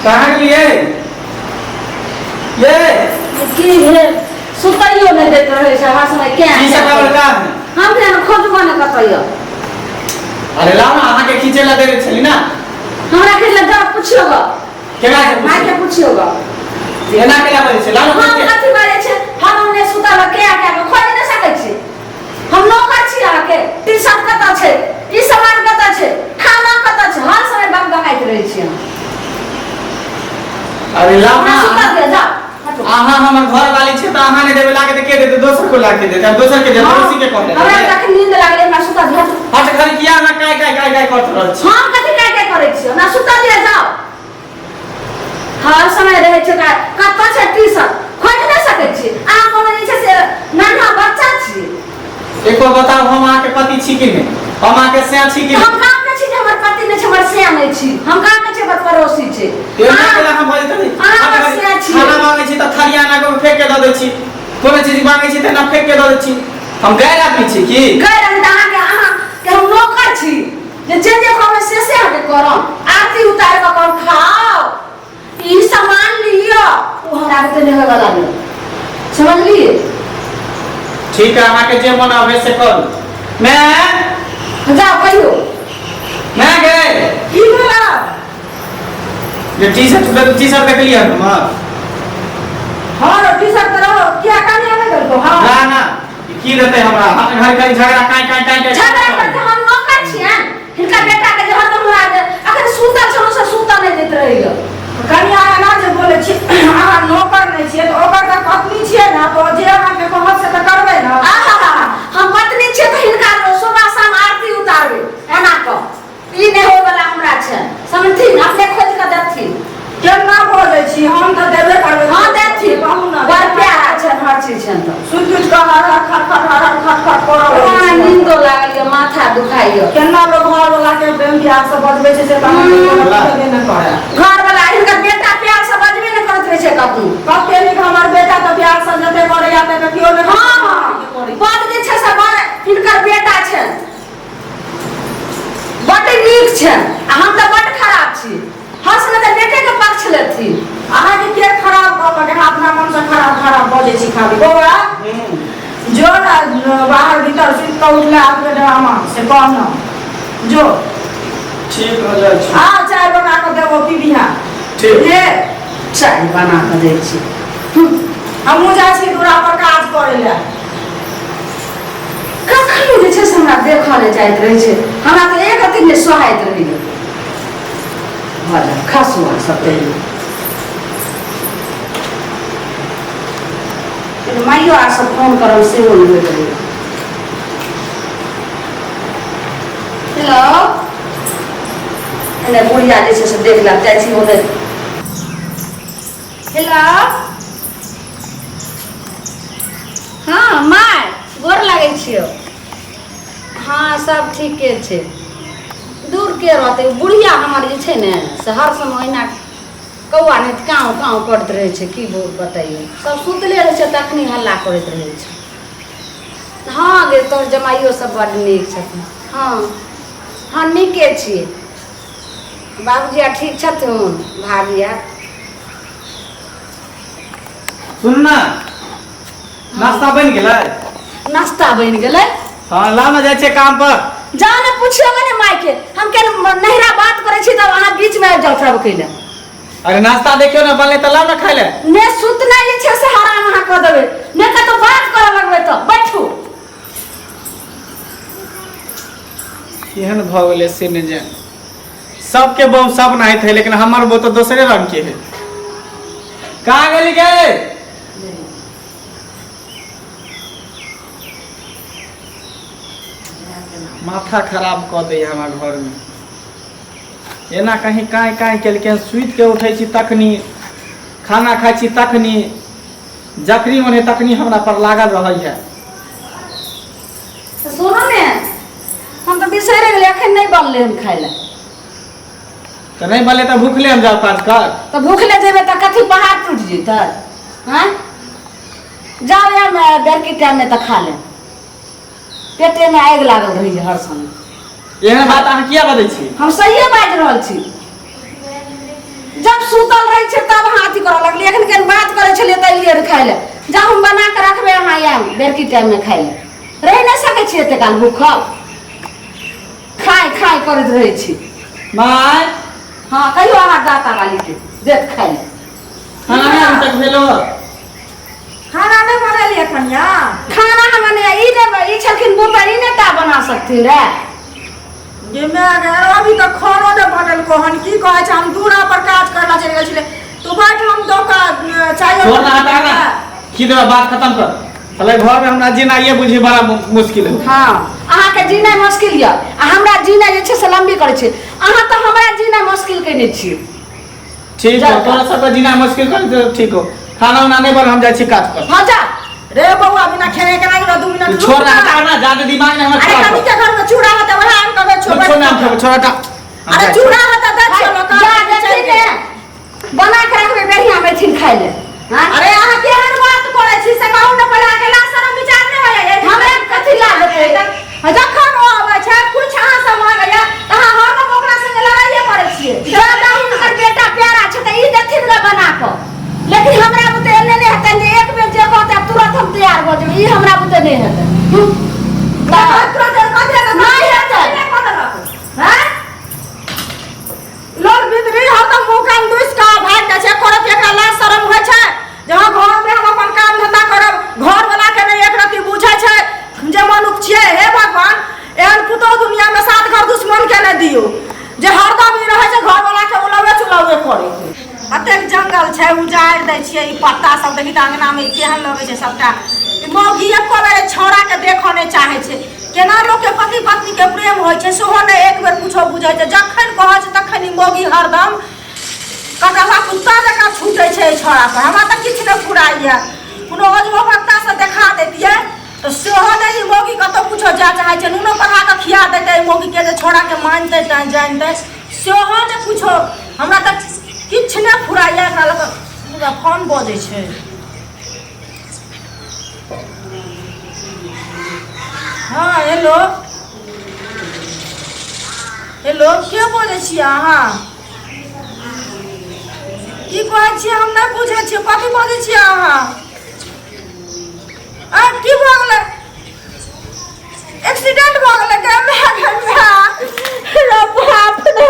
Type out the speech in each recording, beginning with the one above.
कहाँ गेलियै ये? की भेल? सुतैयो नहि दैत रहै छै हर समय। क्या की सब बड़का है? हम केना खोजबो ने कतऽ यऽ। अरे लाओ ना, अहाँ के खींचे ला देने छली ना। हमरा के लग जाओ पूछियो ग। केना के? माय के पूछियो ग। एना केना बजै छै? लाओ ना। हम कथी बाजै छै? हम ने सुतल के के के खोज नहि सकै छी। हम नौकर छी अहाँके? टी शर्ट कतऽ छै, ई सामान कतऽ छै, खाना कतऽ छै, हर समय बकबकाइत रहै छी हम। अरे लाओ ना। हमरा सुतल दिअ, जाओ हटू। अहाँ हमर घर वाली छै तऽ अहाँ नहि देबै लाके तऽ के देतै? दोसर को लाके देतै? आब दोसर के देतै, पड़ोसी के कहने हमरा देतै। तखन नींद लागलै, हमरा सुतल दिअ, हटू। हट घर, किया अहाँ काय काय काय काय करत रहल छी? हम कथी काय काय करै छी? हमरा सुतल दिअ, जाओ। हर समय रहै छै कतऽ छै टी शर्ट, खोजि नहि सकै छी। अहाँ कोनो जे छै से नन्हा बच्चा छी? एक बार बताउ, हम अहाँके पति छी कि नहि? हम अहाँके सैं छी कि हम नहि? काम नहि छी जे हमर पति नहि छै, हमर सैं नहि छी। हम काम नहि छी, हमर पड़ोसी छै। एना केना हम बजैत रही? अहाँ हमर सैं छी। खाना मांगै छी तऽ थरिया एना कऽ फेंक के दऽ दै छी, कोनो चीज मांगै छी तऽ एना फेंक के दऽ दै छी। हम गैर आदमी छी की? गैर आदमी तऽ अहाँके, अहाँके हम नौकर छी जे जे जे कहबै से से अहाँके करब? आरती उतारि कऽ कहब खाओ, ई सामान लिअ, ओ हमरा बुते नहि होयवला नहि, समझलियै? ठीक है, अहाँके जे मन आबै से करू। मैं जाओ कहियो। मैं गए। की भेला? जे टी शर्ट, टी शर्ट देखलियै हमर? हँ, टी शर्ट तऽ रहो किया कनिया नहि देलको? हँ। ना ना, ई की देतै हमरा? हम घर घड़ी झगड़ा काय काय काय काय। झगड़ा करते, हम नौकर छियनि हिनका बेटा के जे हरदम हमरा जे अखन सुतल छलहुँ से सुतऽ नहि दैत रहैया। कनिया, एना जे बोलै छी, अहाँ नौकर नहि छियै तऽ ओकर तऽ पत्नी छियै ने, तऽ जे अहाँके कहत से तऽ करबै ने। आहा, हम पत्नी छियै तऽ हिनका सुबह शाम आरती उतारबै एना कऽ? ई नहि होय वाला हमरा छै, समझथिन? अपने खोजि कऽ देथिन। केना बजै छी? हम तऽ देबे करबै। हँ, देथिन। कहू ने। बड़ प्यारा छनि, हर चीज छनि तऽ। सुति उठि कऽ हर हर खट खट हर हर खट खट करऽ लगै हमरा छी। नींदो लागल यऽ, माथा दुखाइ यऽ। केना लोक घरवला के प्रेम प्यार से बजबै छै से तऽ अहाँके कोनो बुझेबे नहि करए। घर वाला हिनकर बेटा प्यार से बजबे नहि करैत रहै छै कखनो। कते नीक हमर बेटा तऽ प्यार से जते करैया तते केओ नहि। हँ हँ, बड जे छै से बड़ हिनकर बेटा छै, बड नीक छै आ हम तऽ बड खराब छी। हर समय तऽ बेटे के पक्ष लेथिन। अहाँके के खराब कहलक? अहाँ अपना मनसँ खराब खराब बजै छी खाली। बौआ, जो ने बाहर भीतर सुति कऽ उठले अपने ड्रामा से कह न, जो। ठीक हो जाइ छी। आ चाय बना कऽ देबो, पीबिहा। ठीक। ले। चाय बना कऽ दै छी। हमहूँ जाइ छी दूरा पर काज करै लए। कखनो जे छै से हमरा देखऽ नहि जाइत रहै छै। हमरा तऽ एक अथी नहि सोहाइत रहैया। भऽ जाए, खसू अहाँ सब पहिले। माइयो आर सब फोन करब सेहो नहि होइत रहैया। हेलो, एने बुढ़िया जे छै से देख लग जाइ छी ओने। हेलो, हँ माय, गोर लागै छियौ। हँ, सब ठीके छै। दूर के रहतै, बुढ़िया हमर जे छै ने से हर समय ओहिना कौआ नहि काँव काँव करैत रहै छै। की बतैयौ, सब सुतले रहै छै तखनी हल्ला करैत रहै छै। हँ गे, तोहर जमाइयो सब बड्ड नीक छथिन। हँ हँ, नीके छियै। बाबूजी आर ठीक छथुन? भाभी आर? सुन ना, नाश्ता बनि गेलै? नाश्ता बनि गेलै। हँ, ला ना, जाइ छियै काम पर। जाओ ने, पूछियो ने माय के। हम के नहिरा बात करै छी तब अहाँ बीच में आबि जाउ सब कैले। अरे नाश्ता देखियौ ने, बनलै तऽ लाउ ने खाय ले। ने सुतनाइ जे छै से हराम अहाँ कऽ देबै, ने कतौ बात करऽ लगबै तऽ बैठू। केहन भऽ गेलै से नहि जानि। सबके बहु सब नाहित है, लेकिन हमर बहु तऽ दोसरे रंग के है। कहाँ गेली गे? माथा खराब कऽ दैया हमरा घरमे। एना कहीं काँय काँय केलकै। सुति के उठै छी तखनी, खाना खाइ छी तखनी, जखनी मन है तखनी हमरा पर लागल रहै है। तऽ सुनू ने, हम तऽ बिसरि गेलियै, एखन नहि बनलै हन खाय लए। तऽ नहि बनलै तऽ भूखले हम जाउ काज कर? तऽ भूखले जेबै तऽ कथी पहाड़ टूटि जेतै? आँय, जाउ यार, बेरकी टाइममे तऽ खा लेब। पेटेमे आगि लागल रहैए हर समय। एहन बात अहाँ किया बजै छी? हम सहिए बाजि रहल छी। जब सुतल रहै छै तब अहाँ अथी करऽ लगलियै। एखन केहन बात करै छलियै तऽ एलियै खाय लए। जा हम बना कऽ रखबै, अहाँ आयब बेरकी टाइममे खाय लए। रहि नहि सकै छियै एते काल भूखल, खाय खाय करैत रहै छी। माय हँ कहियो अहाँ दाता वाली के देत खाय लए। खाना नहि अभी तक भेलो? खाना नहि बनेलियै कनिया? खाना हम बने ई नहि, ई छलखिन बूढ़, ई नहि ता बना सकथिन रे। गे माय गे, अभी तक खानो नहि बनेलको हन। की कहै छै, हम दूरा पर काज करला चलि गेल छलियै। तू बैठ, हम दऽ कऽ चाय। छोड़ ना, हटा ना, की देबा, बात खत्म कर। साले घर में हमरा जीना ये बुझी बड़ा मुश्किल है। हाँ अहाँके जीना मुश्किल यऽ आ हमरा जीना जे छै से लम्बी करै छै। अहाँ तऽ हमरा जीना मुश्किल केने छियै। ठीक हो, तोरा सबके जीना मुश्किल कर दे, ठीक हो। खाना उना नहीं बन, हम जाइ छी काज पर। हाँ जा। रे बौआ, बिना खेने केना गेलो? 2 मिनट तू छोड़ ना, हटा ना, ज्यादा दिमाग नहीं हमर अरे खराब कनी कर। के घर में चूड़ा होते वएह आन कऽ तू छोड़ ना, हम खेबै, छोड़ हटा। हम अरे जाइ छी। चूड़ा होते दे छियौ ने, जा देथिन ने, बना के रखबै बढ़िया में एथिन खाय ले। हाँ? अरे अहाँ केहन बात करै छी से कहू ने पहिले, अहाँके लाज शरम विचार नहि होइया? हमरा कथी लाज हेतै? जखन ओ अबै छै कुछ अहाँ सब मांगैया तऽ अहाँ हरदम ओकरा संगे लड़ाइए करै छियै। ज्यादा हुनकर बेटा प्यारा छै तऽ ई देथिन गे बना कऽ, लेकिन हमरा बुते एने नहि हेतै जे एक बेर जे कहतै तुरंत हम तैयार भऽ जेबै, ई हमरा बुते नहि हेतै। तुरंत कथी हेतै? नहि हेतै। हैं? लोग बिदरी हरदम मुँह कान दुसि कऽ भागि जाइ छै। करत एकरा लाज शरम होइ छै जे हँ घरमे हम अपन काम धंधा करब? घरवला के नहि एक रत्ती बुझै छै जे मनुख छियै। हे भगवान, एहन पुतोह दुनियामे सात घर दुश्मन के नहि दियौ जे हरदम ई रहै छै घरवला के उलवे चुलवे करै। अतेक जंगल छै, उजाड़ि दै छियै। ई पत्ता सब देखी तऽ अंगनामे ई केहन लगै छै सबटा। ई मौगी एको बेर छौड़ा के देखऽ नहि चाहै छै। केना लोकके पति पत्नीके प्रेम होइ छै सेहो नहि एक बेर कुछो बुझै छै। जखन कहै छै तखन ई मौगी हरदम कटहवा कुत्ता जकाँ छूटै छै एहि छौड़ा पर। हमरा तऽ किछु नहि फुराइए। कोनो अजमो भक्तासँ देखा दैतियै तऽ सेहो नहि। ई मौगी कतहु कुछो जाय चाहै छै। नूनो पढ़ा कऽ खिया दैतै एहि मौगीके जे छौड़ाके मानितै जानितै, सेहो नहि कुछो। हमरा तऽ किछु नहि फुराइए एकरा लऽ कऽ। पूरा फोन बजै छै। हँ हेलो हेलो, के बजै छियै अहाँ? की कहै छियै हम नहि बुझै छियै। कथी बजै छियै अहाँ? आ की भऽ गेलै? एक्सीडेंट भऽ गेलै? गे माय गे माय, रे बाप रे,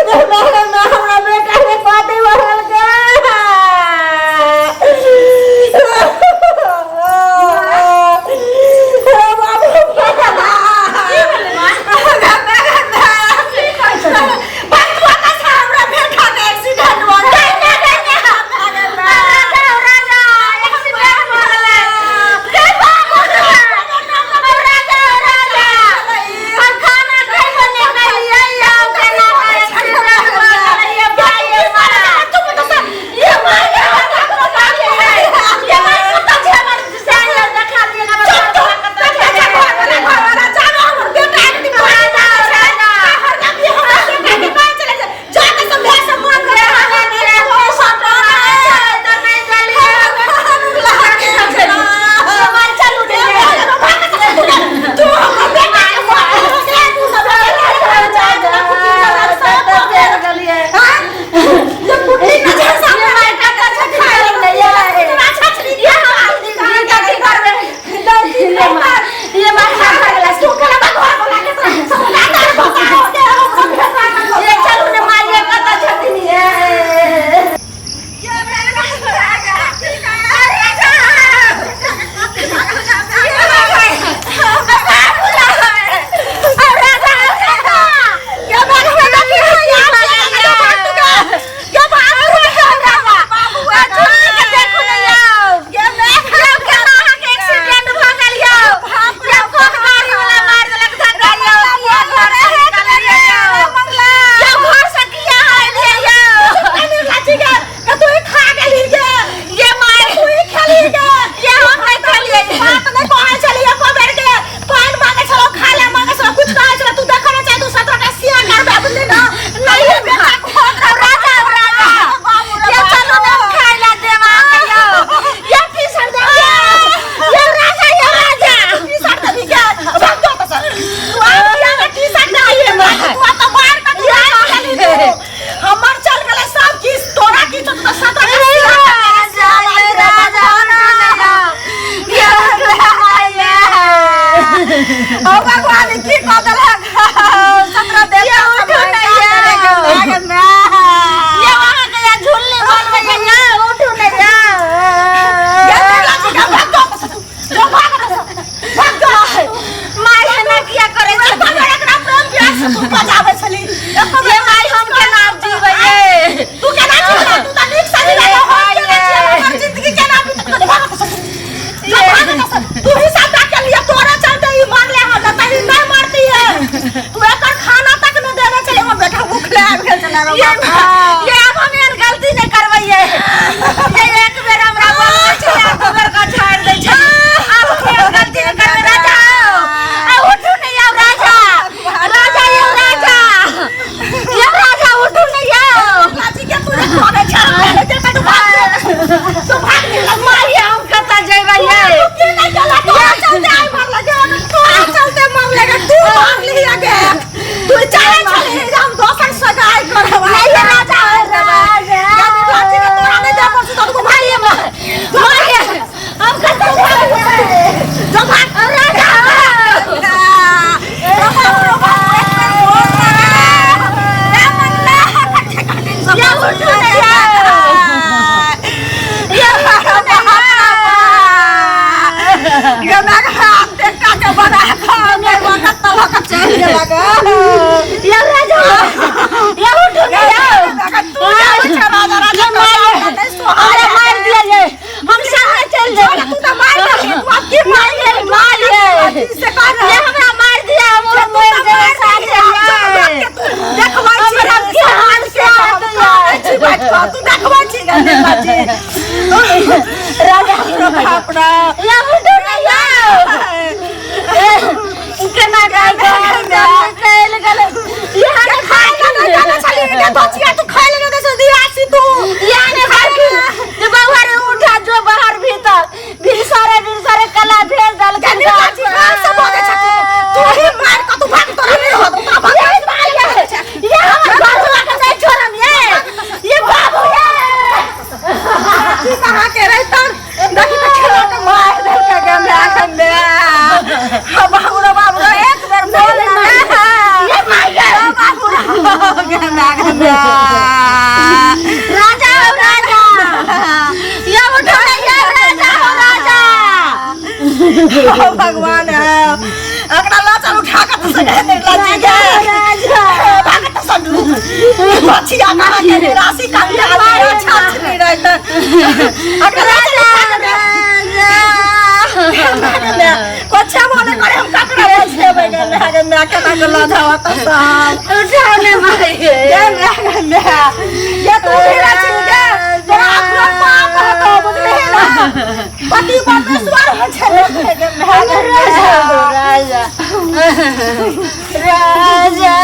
रे माय गे माय, हमरा बेटा के कथी भऽ गेल गे? रे बाप रे, हमरा बेटा के एक्सीडेंट भऽ गेल। राजा राजा, एक्सीडेंट भऽ गेलै। गे बाप रे, राजा राजा। नहीं की कह देलक 17 देवता ये उठू नहीं ये। ये वहाँ के या झुल्ली बनबै ये उठू नहीं ये। जो भाग भाग जो माय एना किया करै छै? एकरा प्रेम प्यार से तू बजाबै छली। ये माय, हम केना जीबै ये? तू केना जीबै? तू त नीक से जीबै। हम केना जीबै? हमर जिंदगी केना बीतत? भाग एतऽ से तू। जो भाग एतऽ से। तू ही सबटा के लिए, तोरे चलते ई मरले हन, नहीं त ई नहीं मरती है। तू एकर खाना तक नहीं देने छली, हमर बेटा भूखले आबि गेल छलै। ये ये अब हम एहन गलती नहीं करबै ये। ये एक बेर हमरा बोलबै छै, आ दू बेर का झाड़ि दै छै। आब हम एहन गलती नहीं करबै। राजा आ उठू नहीं आब, राजा, राजा, यौ राजा, यौ राजा, उठू नहीं आउ। चाची के तू जे खाने छल जे, तू भाग जो, तू भाग नहीं। माय, हम कतऽ जेबै ये? तू की नहीं गेला? तोरा चलते आई मरले गे, तोरा चलते मरले गे। तू मारली गे, तू चाहे छली जे हम दोसर सगाई करब। नहीं ये राजा, राजा। चाची के तोरा नहीं दे पड़तौ तो तू भाग। माय, हम कतऽ जेबै? जो भाग। राजा। ये उठू नहीं ये, उठू नहीं। ये राजा, ये उठू नहीं। हमरा मार दिया ये, हम सामने चल जाए। मार मार ये, ये हमरा मार दिया, हम मर जाए साथे। हमरा के हाथ से हाथ ये राजा, ये उठू नहीं। केना गाय चल गेलै यहाँ ने खाय यहाँ ने खाय जे बौआ रे, उठा जो बाहर भीतर भिनसरे भिनसरे कला भेज देलकै। ये हमर बाबू के नहीं छोड़म ये, ये बाबू ये। कहाँ के रहतन? देखी त खेला के मार देलकै गे my के my. बाबू रे बाबू रे, एक बेर बोल ना। ये माय गे। बाबू रे गे my के my. राजा हो राजा, ये उठो रे, ये राजा हो राजा। ओ भगवान है, एकरा ला चल, उठा के तो सगे निर्लज्जी के। राजा। भागत सडू बचिया कहाँ के निराशी कंगाल अच्छा नहीं रहता। एकरा ला चल उठा के दे। कोछा मने करे, हम ककरा बचेबै गे my गे my? केना के लऽ जावा त सब उठाओ ने माय गे। गे my गे my, ये तू भी रची गे, तोरा अपना पाप हतो, बुझलिही ना? पति परमेश्वर होइ छै गे my गे my. राजा, राजा, राजा।